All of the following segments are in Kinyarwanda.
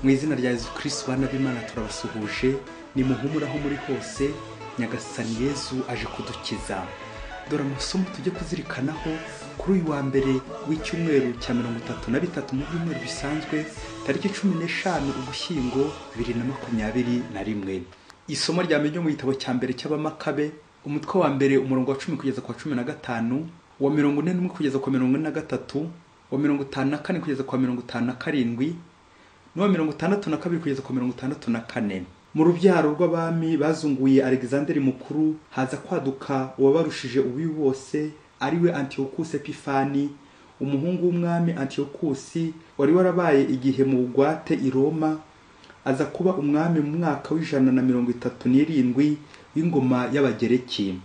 Mu izina rya Yezu Kristu, bana b'Imana, turabasuhuje. Ni muhumure aho muri hose, Nyagasani Yezu aje kudukiza. Dore amasomo tujye kuzirikanaho kuri uyu wa mbere w'icyumweru cya 33 mu byumweru bisanzwe, tariki 15 Ugushyingo 2021. Isomo rya mbere ryo mu gitabo cya mbere cy'Abamakabe, umutwe wa mbere, umurongo wa 10 kugeza ku wa 15, wa 41 kugeza ku wa 43, wa 54 kugeza ku wa 57, n'uwa 62 kugeza ku wa 64. Mu rubyaro rw'abami bazunguye Alexanderi Mukuru haza kwaduka uwabarushije ububi bose, ariwe Antiochus Epifani, umuhungu w'umwami Antiochus wari warabaye igihe mu bugwate i Roma, aza kuba umwami mu mwaka wa 137 w'ingoma y'Abagereki.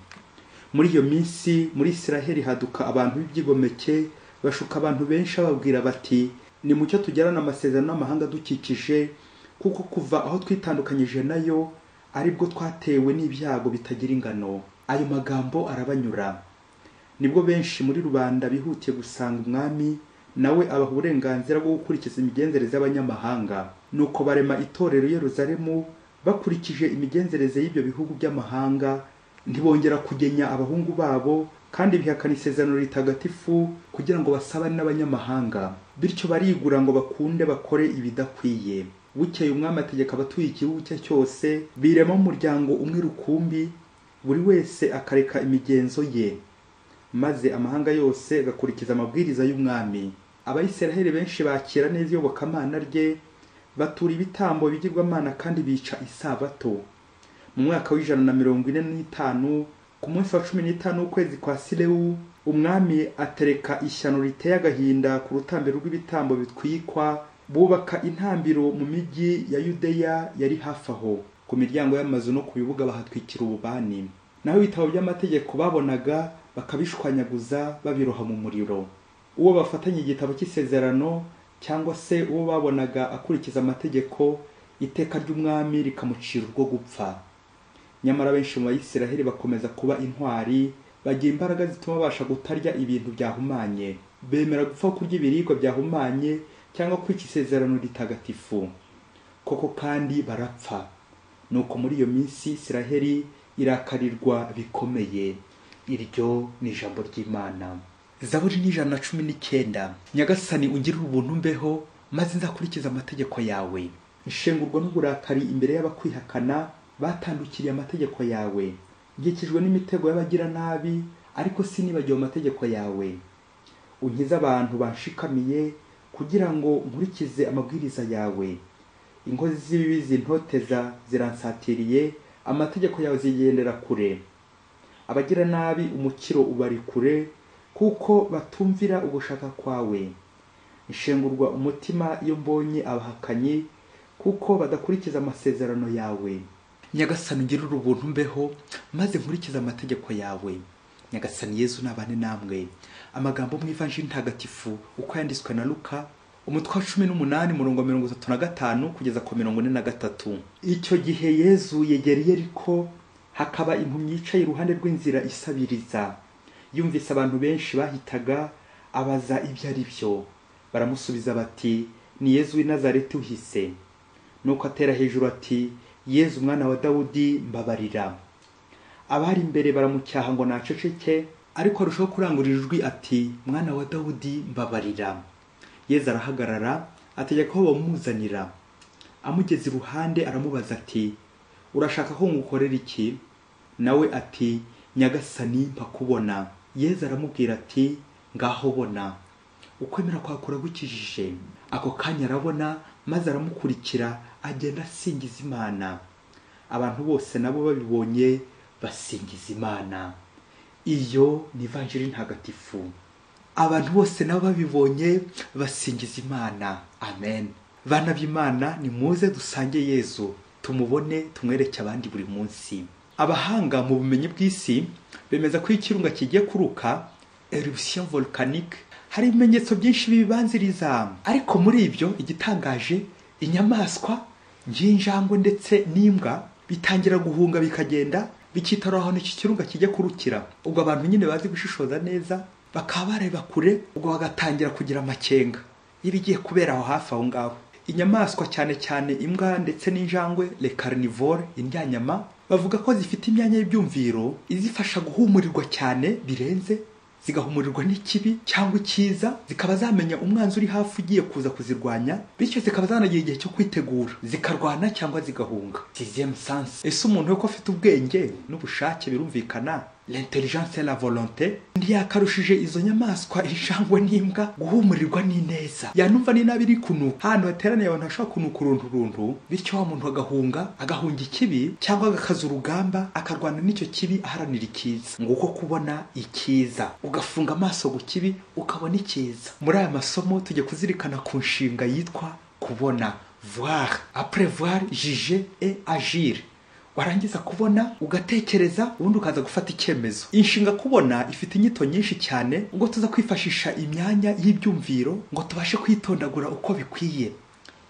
Muri iyo minsi muri Isiraheli haduka abantu b'ibyigomeke, bashuka abantu benshi bababwira bati: nimucyo tugirane amasezerano n'amahanga adukikije, kuko kuva aho twitandukanyije nayo aribwo twatewe n'ibyago bitagira ingano. Ayo magambo arabanyura. Nibwo benshi muri rubanda bihutiye gusanga umwami, nawe abaha uburenganzira bwo gukurikiza imigenzereze y'abanyamahanga. Nuko barema itorero i Yerusalemu bakurikije imigenzereze y'ibyo bihugu by'amahanga, ntibongera kugenya abahungu babo, kandi bihakana isezerano ritagatifu kugira ngo basabane n'abanyamahanga. Bityo barigura ngo bakunde bakore ibidakwiye. Bukeye umwami ategeka abatuye igihugu cye cyose birema umuryango umwe rukumbi, buri wese akareka imigenzo ye, maze amahanga yose agakurikiza amabwiriza y'umwami. Abayisiraheli benshi bakira neza iyobokamana rye, batura ibitambo bigirwamana kandi bica isabato. Mu mwaka wa 145, ku munsi wa 15 w'ukwezi kwa Silewu, umwami atereka ishyano riteye agahinda ku rutambiro rw'ibitambo bitwikwa. Bubaka intambiro mu mijyi ya Yudeya yari hafi aho, ku miryango y'amazu no ku bibuga bahatwikira ububani. Naho ibitabo by'amategeko babonaga bakabishwanyaguza babiroha mu muriro. Uwo bafatanye igitabo cy'isezerano cyangwa se uwo babonaga akurikiza amategeko, iteka ry'umwami rikamucira urwo gupfa. Nyamara benshi mu Bayisiraheli bakomeza kuba intwari, bagira imbaraga zituma babasha kutarya ibintu byahumanye, bemera gupfa kurya ibiribwa byahumanye cyangwa kwica isezerano ritagatifu. Koko kandi barapfa. Nuko muri iyo minsi Isiraheli irakarirwa bikomeye. Iryo ni ijambo ry'Imana. Zaburi ni 119. Nyagasani ungirire ubuntu mbeho, maze nzakurikiza amategeko yawe. Nshengurwa n'uburakari imbere y'abakwihakana, batandukiriye amategeko yawe. Nkikijwe n'imitego y'abagira nabi, ariko sinibagiwe amategeko yawe. Unkize abantu banshikamiye, kugira ngo nkurikize amabwiriza yawe. Inkozi z'ibibi zintoteza ziransatiriye, amategeko yawe zigendera kure. Abagira nabi umukiro ubari kure, kuko batumvira ugushaka kwawe. Nshengurwa umutima iyo mbonye abahakanyi, kuko badakurikiza amasezerano yawe. Nyagasani ungirire ubuntu mbeho, maze nkurikize amategeko yawe. Nyagasani Yezu nabane namwe. Amagambo mu Ivanjiri ntagatifu uko yanditswe na Luka, umutwe wa 18, umurongo wa 35 kugeza ku 43. Icyo gihe Yezu yegera i Yeriko, hakaba impumyi yicaye iruhande rw'inzira isabiriza. Yumvise abantu benshi bahitaga, abaza ibyo ari byo. Baramusubiza bati: ni Yezu w'i Nazareti uhise. Nuko atera hejuru ati: Yezu mwana wa Dawudi, mbabarira. Abari imbere baramucyaha ngo naceceke, ariko arushaho kurangurura ijwi ati: mwana wa Dawudi, mbabarira. Yezu arahagarara, ategeka ko bamuzanira. Amugeze iruhande aramubaza ati: urashaka ko ngukorera iki? Nawe ati: Nyagasani, mpa kubona. Yezu aramubwira ati: ngaho bona, ukwemera kwawe kuragukijije. Ako kanya arabona, maze aramukurikira, agenda asingiza Imana. Abantu bose nabo babibonye basingiza Imana. Iyo ni Ivanjiri ntagatifu. Abantu bose nabo babibonye basingiza Imana. Amen. Bana b'Imana, nimuze dusange Yezu, tumubone, tumwereke abandi buri munsi. Abahanga mu bumenyi bw'isi bemeza ko ikirunga kigiye kuruka, eruption volcanique, hari ibimenyetso byinshi bibibanziriza. Ariko muri ibyo igitangaje, inyamaswa nk'injangwe ndetse n'imbwa bitangira guhunga bikagenda bikitarura ahantu iki kirunga kijya kurukira. Ubwo abantu nyine bazi gushishoza neza bakaba bareba kure, ubwo bagatangira kugira amakenga y'ibigiye kubera aho hafi aho ngaho. Inyamaswa cyane cyane imbwa ndetse n'injangwe, les carnivores, indyanyama, bavuga ko zifite imyanya y'ibyumviro izifasha guhumurirwa cyane birenze, zigahumurirwa n'ikibi cyangwa icyiza, zikaba zamenya umwanzi uri hafi ugiye kuza kuzirwanya, bityo zikaba zanagira igihe cyo kwitegura, zikarwana cyangwa zigahunga. Sixième sens. Ese umuntu we ko afite ubwenge n'ubushake birumvikana, l'intelligence et la volonté, ntiyakarushije izo nyamaswa injangwe n'imbwa guhumurirwa n'ineza? Yanumva n'inabi iri kunuka ahantu hateraniye abantu hashobora kunuka uruntu runtu, bityo wa muntu agahunga, agahunga ikibi cyangwa agakaza urugamba, akarwana n'icyo kibi aharanira icyiza. Nguko kubona icyiza, ugafunga amaso ku kibi ukabona icyiza. Muri aya masomo tujye kuzirikana ku nshinga yitwa kubona, voir, après voir, juger et agir. Warangiza kubona ugatekereza, ubundi ukaza gufata icyemezo. Inshinga kubona ifite inyito nyinshi cyane, ubwo tuza kwifashisha imyanya y'ibyumviro ngo tubashe kwitondagura uko bikwiye.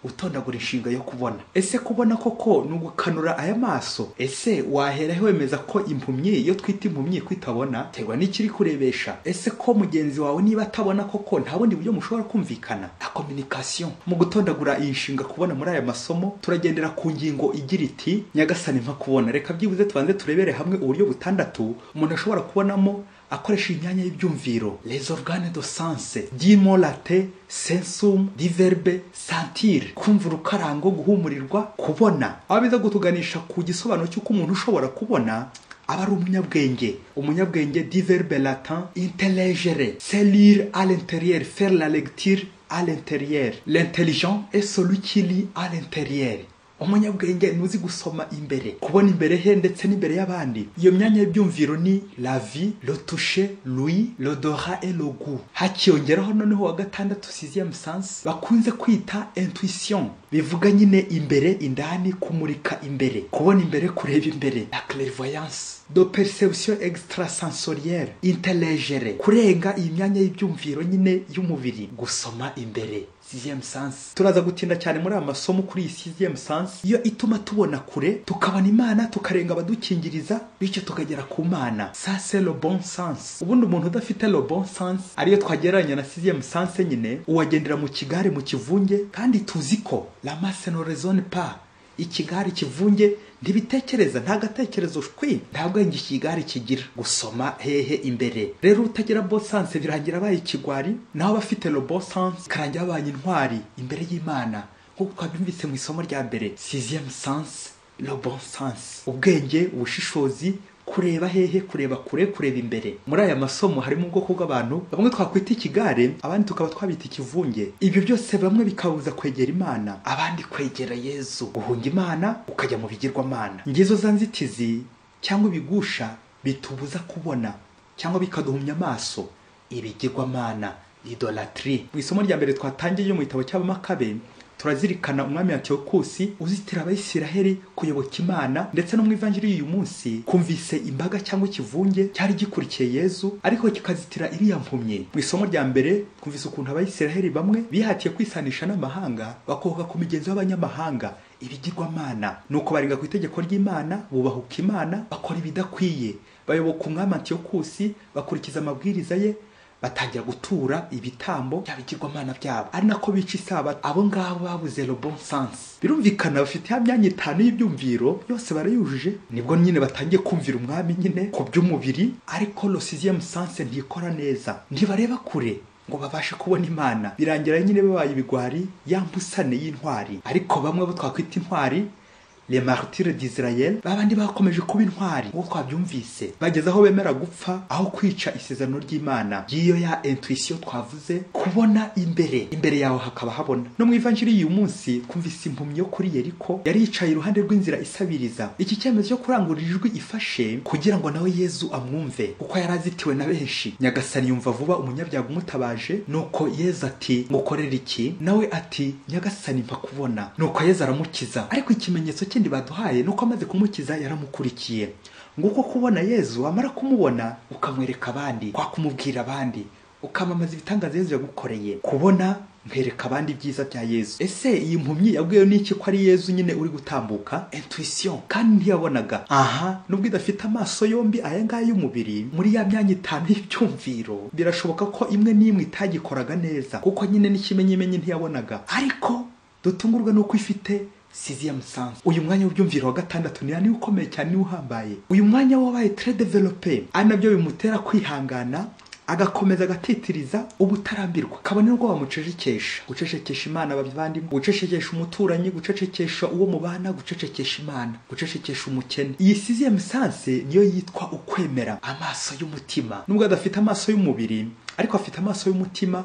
Utondagura inshinga yo kubona. Ese kubona koko ni ugukanura aya maso? Ese wahera he wemeza ko impumyi, iyo twita impumyi, kwitabona terwa n'ikiri kurebesha? Ese ko mugenzi wawe niba atabona koko nta bundi buryo mushobora kumvikana? La communication. Mu gutondagura iyi nshinga kubona muri aya masomo, turagendera ku ngingo igira iti: Nyagasani mpa kubona. Reka byibuze tubanze turebere hamwe uburyo butandatu umuntu ashobora kubonamo akoresha imyanya y'ibyumviro, les organes de sens, du mot latin sensum, du verbe sentir, kumva urukarango, guhumurirwa, kubona. Aho biza gutuganisha ku gisobanuro cy'uko umuntu ushobora kubona aba ari umunyabwenge. Umunyabwenge, du verbe latin intelligere, c'est lire à l'intérieur, faire la lecture à l'intérieur. L'intelligent est celui qui lit à l'intérieur. Umunyabwenge ntuzi gusoma imbere, kubona imbere he ndetse n'imbere y'abandi. Iyo myanya y'ibyumviro ni la vue, le toucher, l'ouïe, l'odorat et le goût. Hakiyongeraho noneho wa gatandatu, sixième sens, bakunze kwita intuition, bivuga nyine imbere, indani, kumurika imbere, kubona imbere, kureba imbere, la clairvoyance de perception extrasensorielle, intelligere, kurenga iyi myanya y'ibyumviro nyine y'umubiri, gusoma imbere, sixième sens. Turaza gutinda cyane muri aya masomo kuri iyi sixième sens, iyo ituma tubona kure, tukabona Imana, tukarenga abadukingiriza, bityo tukagera ku Mana. Ça c'est le bon sens. Ubundi umuntu udafite le bon sens, ariyo twagereranya na sixième sens nyine, uwagendera mu kigare, mu kivunge, kandi tuzi ko la masse ne raisonne pas. Ikigare, ikivunge ntibitekereza, nta gatekerezo shwi, nta bwenge ikigare kigira. Gusoma hehe? Imbere. Rero utagira bon sens birangira abaye ikigwari, naho abafite le bon sens karangira abaye intwari imbere y'Imana, nk'uko twabyumvise mu isomo rya mbere. Sixième sens, le bon sens, ubwenge, ubushishozi, kureba hehe? Kureba kure, kureba imbere. Muri aya masomo harimo ubwoko bw'abantu bamwe twakwita ikigare, abandi tukaba twabita ikivunge. Ibyo byose bamwe bikabuza kwegera Imana, abandi kwegera Yezu, guhunga Imana ukajya mu bigirwamana. Ngizo za nzitizi cyangwa ibigusha bitubuza kubona cyangwa bikaduhumya amaso, ibigirwamana, idolatrie. Mu isomo rya mbere twatangiye mu gitabo cy'Abamakabe, turazirikana umwami Antiyokusi uzitira Abayisiraheli kuyoboka Imana, ndetse no mu ivanjiri y'uyu munsi kumvise imbaga cyangwa ikivunge cyari gikurikiye Yezu ariko kikazitira iriya mpumyi. Mu isomo rya mbere twumvise ukuntu Abayisiraheli bamwe bihatiye kwisanisha n'amahanga, bakohoka ku migenzo y'abanyamahanga, ibigirwamana, nuko barenga ku itegeko ry'Imana, bubahuka Imana, bakora ibidakwiye, bayoboka umwami Antiyokusi, bakurikiza amabwiriza ye, batangira gutura ibitambo by'abigirwamana byabo, ari nako bica isabato. Abo ngabo babuze le bon sens. Birumvikana bafite ya myanya itanu y'ibyumviro yose barayujuje, nibwo nyine batangiye kumvira umwami nyine ku by'umubiri, ariko le sixième sens ntikora neza, ntibareba kure ngo babashe kubona Imana. Birangira nyine babaye ibigwari, ya mbusane y'intwari. Ariko bamwe bo twakwita intwari, les martyrs d'Israël, babandi bakomeje kuba intwari nk'uko twabyumvise, bageze aho bemera gupfa aho kwica isezerano ry'Imana. Y'iyo ya intuition twavuze, kubona imbere, imbere yawe hakaba habona. No mu ivanjiri y'uyu munsi twumvise impumyi yo kuri Yeriko yari yicaye iruhande rw'inzira isabiriza. Iki cyemezo cyo kurangurura ijwi ifashe kugira ngo nawe Yezu amwumve, kuko yari azitiwe na benshi. Nyagasani yumva vuba umunyabyago umutabaje, nuko Yezu ati: ngukorere iki? Nawe ati: Nyagasani mpa kubona. Nuko Yezu aramukiza. Ariko ikimenyetso kindi baduhaye nuko amaze kumukiza yaramukurikiye. Nguko kubona Yezu, wamara kumubona ukamwereka abandi, kwa kumubwira abandi, ukamamaza ibitangaza Yezu yagukoreye. Kubona nkereka abandi ibyiza bya Yezu. Ese iyi mpumyi yabwiwe n'iki ko ari Yezu nyine uri gutambuka? Intuition. Kandi ntiyabonaga. Aha, nubwo idafite amaso yombi aya ngaya y'umubiri, muri ya myanya itanu y'ibyumviro birashoboka ko imwe n'imwe itagikoraga neza, kuko nyine n'ikimenyimenyi ntiyabonaga, ariko Dutungurwe nuko ifite sixième sens. Uyu mwanya w'ibyumviro wa gatandatu ni ukomeye cyane, ni uhambaye. Uyu mwanya wabaye très développé, ari nabyo bimutera kwihangana, agakomeza agatitiriza ubutarambirwa, kabone n'ubwo bamucecekesha. Gucecekesha Imana abavandimwe, gucecekesha umuturanyi, gucecekesha uwo mubana, gucecekesha Imana, gucecekesha umukene. Iyi sixième sens niyo yitwa ukwemera, amaso y'umutima. Nubwo adafite amaso y'umubiri, ariko afite amaso y'umutima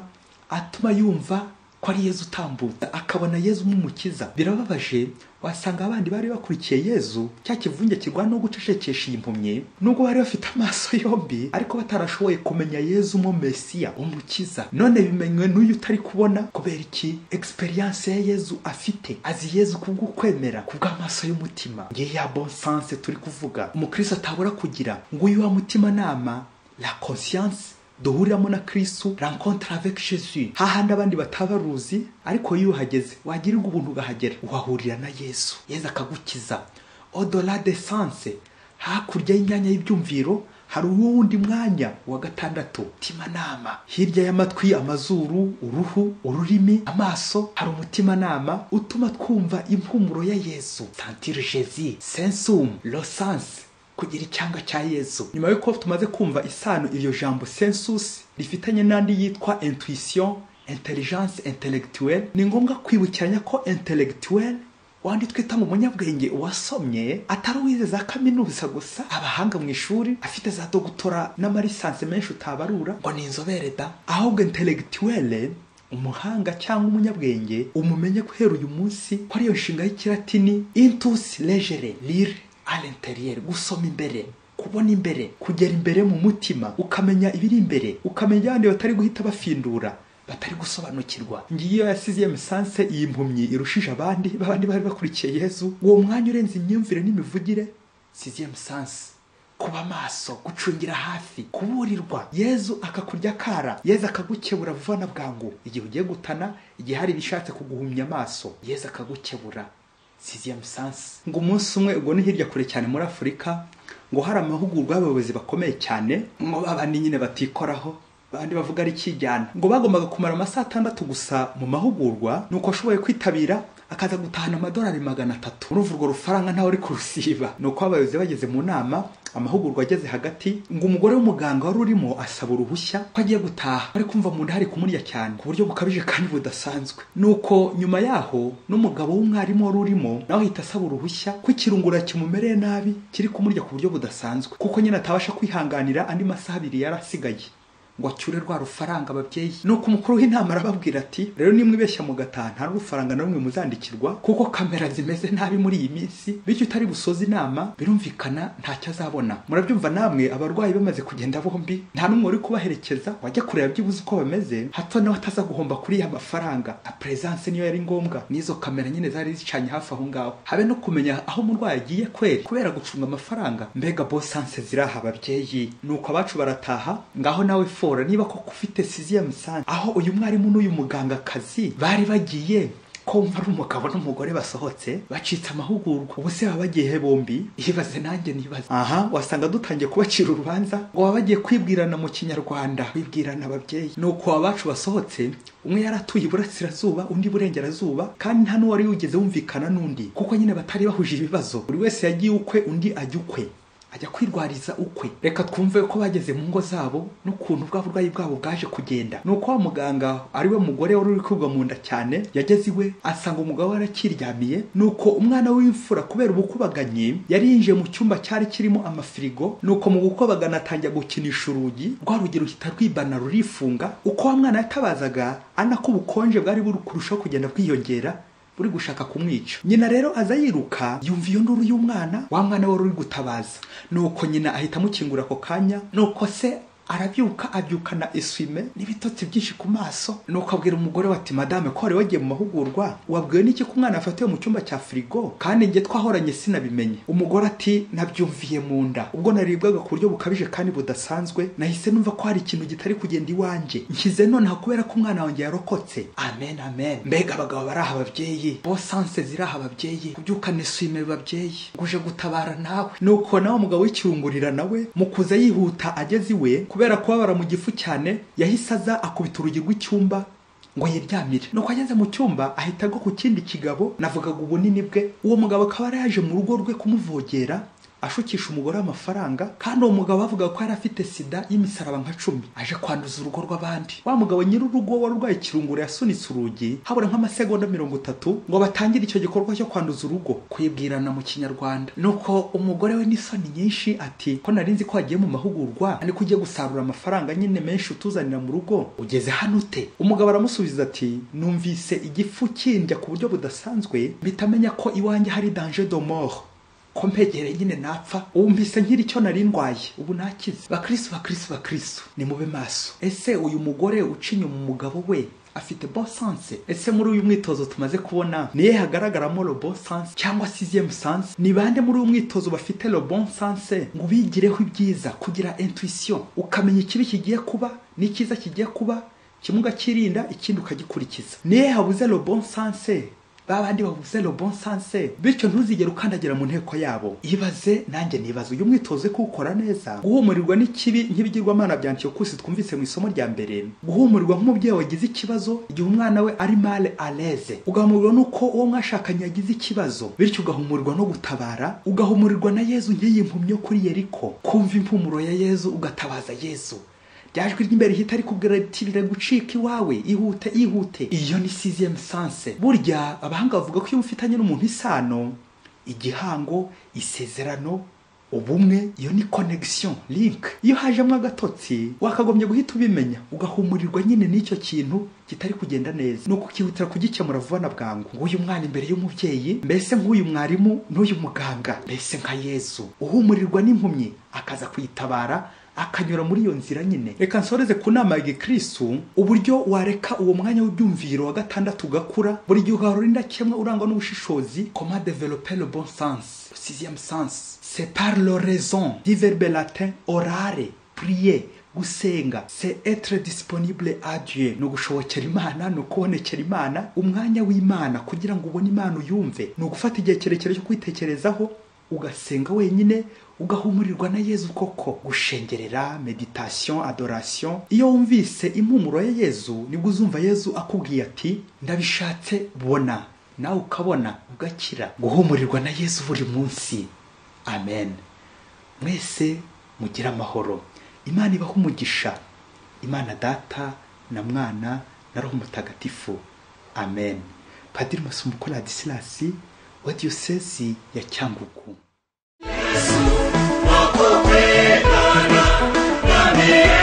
atuma yumva ko ari Yezu utambutse, akabona Yezu nk'umukiza. Birababaje, wasanga abandi bari bakurikiye Yezu cya kivunge kirwana no gucecekesha iyi mpumyi, nubwo bari bafite amaso yombi, ariko batarashoboye kumenya Yezu mo Mesiya, umukiza. None bimenywe n'uyu utari kubona. Kubera iki? Experience ya Yezu afite, azi Yezu kubw'ukwemera, kubw'amaso y'umutima. Ngiye ya bon sens turi kuvuga umukristo atabura kugira, nguyu wa mutima nama, la conscience duhuriramo na Kristo, rencontre avec Jésus. Hahandi abandi batabaruzi, ariko iyo uhageze wagirirwa ubuntu ugahagera, uhahurira na Yesu, Yesu akagukiza. Au-delà des sens, hakurya y'imyanya y'ibyumviro hari uwundi mwanya wa gatandatu, mutimanama. Hirya y'amatwi, amazuru, uruhu, ururimi, amaso, hari umutimanama utuma twumva impumuro ya Yesu. Sentir Jésus, sensum, le sens, kugira icyanga cya Yezu. Nyuma yuko tumaze kumva isano iryo jambo sensus rifitanye n'andi yitwa intuition, intelligence intellectuelle, ni ngombwa kwibukiranya ko intellectuelle wandi twita mu munyabwenge wasomye atari uwize za kaminuza gusa, abahanga mu ishuri, afite za dogutora n'amalisansi menshi utabarura ngo ni inzobere da. Ahubwo intellectuelle, umuhanga cyangwa umunyabwenge, umumenye guhera uyu munsi ko ariyo nshinga y'ikilatini intus legere, lire à l'intérieur, gusoma imbere, kubona imbere, kugera imbere mu mutima, ukamenya ibiri imbere, ukamenya abandi batari guhita bafindura, batari gusobanukirwa. Ngiyo ya sixième sens iyi mpumyi irushije abandi babandi bari bakurikiye Yezu. Uwo mwanya urenze imyumvire n'imivugire, sixième sens, kuba maso, gucungira hafi, kuburirwa. Yezu akakurya kara, Yezu akagukebura vuba na bwangu igihe ugiye gutana, igihe hari ibishatse kuguhumya amaso, Yezu akagukebura. Sixième sens. Ngo umunsi umwe, ubwo ni hirya kure cyane muri Afurika, ngo hari amahugurwa y'abayobozi bakomeye cyane, ngo babandi nyine batikoraho, bandi bavuga ari kijyana, ngo bagombaga kumara amasaha 6 gusa mu mahugurwa. Nuko ashoboye kwitabira akaza gutahana amadolari 300. Urumva urwo rufaranga ntawe uri kurusiba. Nuko abayobozi bageze mu nama, amahugurwa ageze hagati, ngo umugore w'umuganga wari urimo asaba uruhushya ko agiye gutaha, ari kumva mu nda hari kumurya cyane ku buryo bukabije kandi budasanzwe. Nuko nyuma yaho n'umugabo w'umwarimu wari urimo nawe ahita asaba uruhushya ko ikirungura kimumereye nabi, kiri kumurya ku buryo budasanzwe, kuko nyine atabasha kwihanganira andi masaha 2 yarasigaye ngo acyure rwa rufaranga ababyeyi. Nuko umukuru w'inama arababwira ati rero nimwibeshya mugataha nta rufaranga na rumwe muzandikirwa, kuko kamera zimeze nabi muri iyi minsi, bityo utari busoze inama birumvikana ntacyo azabona. Murabyumva namwe, abarwayi bamaze kugenda bombi, nta n'umwe uri kubaherekeza wajya kureba byibuze uko bameze, hato nawe ataza guhomba kuri ya mafaranga. A presence niyo yari ngombwa, n'izo kamera nyine zari zicanye hafi aho ngaho, habe no kumenya aho umurwayi agiye kweri kubera gucunga amafaranga. Mbega bon sens ziraha ababyeyi. Nuko abacu barataha. Ngaho nawe fora niba koko ufite sixième sens, aho uyu mwarimu n'uyu muganga kazi bari bagiye, ko mva ari umugabo n'umugore basohotse bacitse amahugurwa, ubu se baba bagiye he bombi? Ibaze nanjye nibaze. Aha wasanga dutangiye kubacira urubanza ngo baba bagiye kwibwirana mu kinyarwanda, kwibwirana ababyeyi. Nuko abacu basohotse, umwe yaratuye iburasirazuba undi iburengerazuba, kandi nta n'uwari wigeze wumvikana n'undi, kuko nyine batari bahuje ibibazo. Buri wese yagiye ukwe, undi ajya ukwe, ajya kwirwariza ukwe. Reka twumve ko bageze mu ngo zabo n'ukuntu bwa burwayi bwabo bwaje kugenda. Nuko wa muganga ari we mugore wari uri kwibwa mu nda cyane yageze iwe asanga umugabo arakiryamiye. Nuko umwana w'imfura kubera ubukubaganyi yari yinjiye mu cyumba cyari kirimo amafirigo, nuko mu gukubagana atangira gukinisha urugi, rwa rugi ruhita rwibana rurifunga. Uko wa mwana yatabazaga anako ubukonje bwari buri kurushaho kugenda bwiyongera, buri gushaka kumwica. Nyina rero aza yiruka yumva iyo nduru y'umwana, wa mwana wari uri gutabaza. Nuko nyina ahita amukingura ako kanya, nuko se arabyuka, abyukana eswime n'ibitotsi byinshi ku maso. Nuko abwira umugore ati madame, ko wari wagiye mu mahugurwa, wabwiwe n'iki ko umwana afatiwe mu cyumba cya firigo, kandi njye twahoranye sinabimenye? Umugore ati nabyumviye mu nda, ubwo naribwaga ku buryo bukabije kandi budasanzwe, nahise numva ko hari ikintu gitari kugenda iwanjye, nkize nonaha kubera ko umwana wanjye yarokotse. Amen, amen. Mbega abagabo baraha ababyeyi, bon sens ziraha ababyeyi, kubyukana eswime babyeyi, guje gutabara nawe. Nuko nawe umugabo w'ikirungurira nawe mukuza yihuta ageze iwe, kubera kubabara mu gifu cyane, yahise aza akubita urugi rw'icyumba ngo yiryamire. Nuko ageze mu cyumba ahita agwa ku kindi kigabo, navugaga ubunini bwe. Uwo mugabo akaba yari yaje mu rugo rwe kumuvogera, ashukisha umugore amafaranga, kandi uwo mugabo avuga ko yari afite sida y'imisaraba nka 10, aje kwanduza urugo rw'abandi. Wa mugabo nyir'urugo warwaye ikirunguro yasunitse urugi habura nk'amasegonda 30 ngo batangire icyo gikorwa cyo kwanduza urugo, kwibwirana mu Kinyarwanda. Nuko umugore we n'isoni nyinshi ati ko nari nzi ko wagiye mu mahugurwa, ariko ugiye gusarura amafaranga nyine menshi utuzanira mu rugo, ugeze hano ute? Umugabo aramusubiza ati numvise igifu kindya ku buryo budasanzwe, mpita menya ko iwanjye hari danger de mort, ko mpegere nyine napfa, ubu mpise nkiri icyo nari ndwaye, ubu nakize. Bakristo, bakristo, bakristo, nimube maso. Ese uyu mugore uca inyuma umugabo we afite bon sens? Ese muri uyu mwitozo tumaze kubona niye hagaragaramo le bon sens cyangwa sixième sens? Ni bande muri uyu mwitozo bafite le bon sens ngo ubigireho ibyiza, kugira intuition, ukamenya ikibi kigiye kuba n'icyiza kigiye kuba, kimwe ugakirinda ikindi ukagikurikiza? Niye habuze le bon sens? Babandi bavuze le bon sens, bityo ntuzigere ukandagira mu nteko yabo. Ibaze nanjye nibaze uyu mwitozo kuwukora neza. Guhumurirwa n'ikibi nk'ibigirwamana bya Antiyokusi twumvise mu isomo rya mbere, guhumurirwa nk'umubyeyi wagize ikibazo igihe umwana we ari mal à l'aise, ugahumurirwa n'uko uwo mwashakanye yagize ikibazo, bityo ugahumurirwa no gutabara, ugahumurirwa na Yezu nk'iyi mpumyi yo kuri Yeriko, kumva impumuro ya Yezu ugatabaza Yezu. Ryajwi ry'imbere hita rikubwira riti biragucika iwawe, ihute ihute. Iyo ni sixième sens. Burya abahanga bavuga ko iyo ufitanye n'umuntu isano, igihango, isezerano, ubumwe, iyo ni connection, link. Iyo hajemo agatotsi wakagombye guhita ubimenya, ugahumurirwa nyine n'icyo kintu kitari kugenda neza, nuko ukihutira kugikemura vuba na bwangu. Nguyu mwana imbere y'umubyeyi, mbese nk'uyu mwarimu n'uyu muganga, mbese nka Yezu uhumurirwa n'impumyi akaza kuyitabara, akanyura muri iyo nzira nyine. Reka nsoreze ku nama ya Gikristo, uburyo wareka uwo mwanya w'ibyumviro wa gatandatu ugakura, buri gihe ugahora indakemwa urangwa n'ubushishozi. Comment développer le bon sens, le sixième sens? C'est par la raison, dit verbe latin orare, prier, gusenga. C'est être disponible à Dieu, ni ugushobokera Imana, ni ukubonekera Imana, umwanya w'Imana kugira ngo ubone Imana uyumve, ni ugufata igihe kirekire cyo kwitekerezaho, ugasenga wenyine, ugahumurirwa na Yezu koko. Gushengerera, meditation, adoration. Iyo wumvise impumuro ya Yezu nibwo uzumva Yezu akubwiye ati ndabishatse bona, nawe ukabona ugakira. Guhumurirwa na Yezu buri munsi. Amen. Mwese mugira amahoro. Imana ibahe umugisha. Imana Data na Mwana na Roho Mutagatifu. Amen. Padiri Masumbuko Ladislas wa Diyosezi ya Cyangugu. Yesu, wakupendana, nami.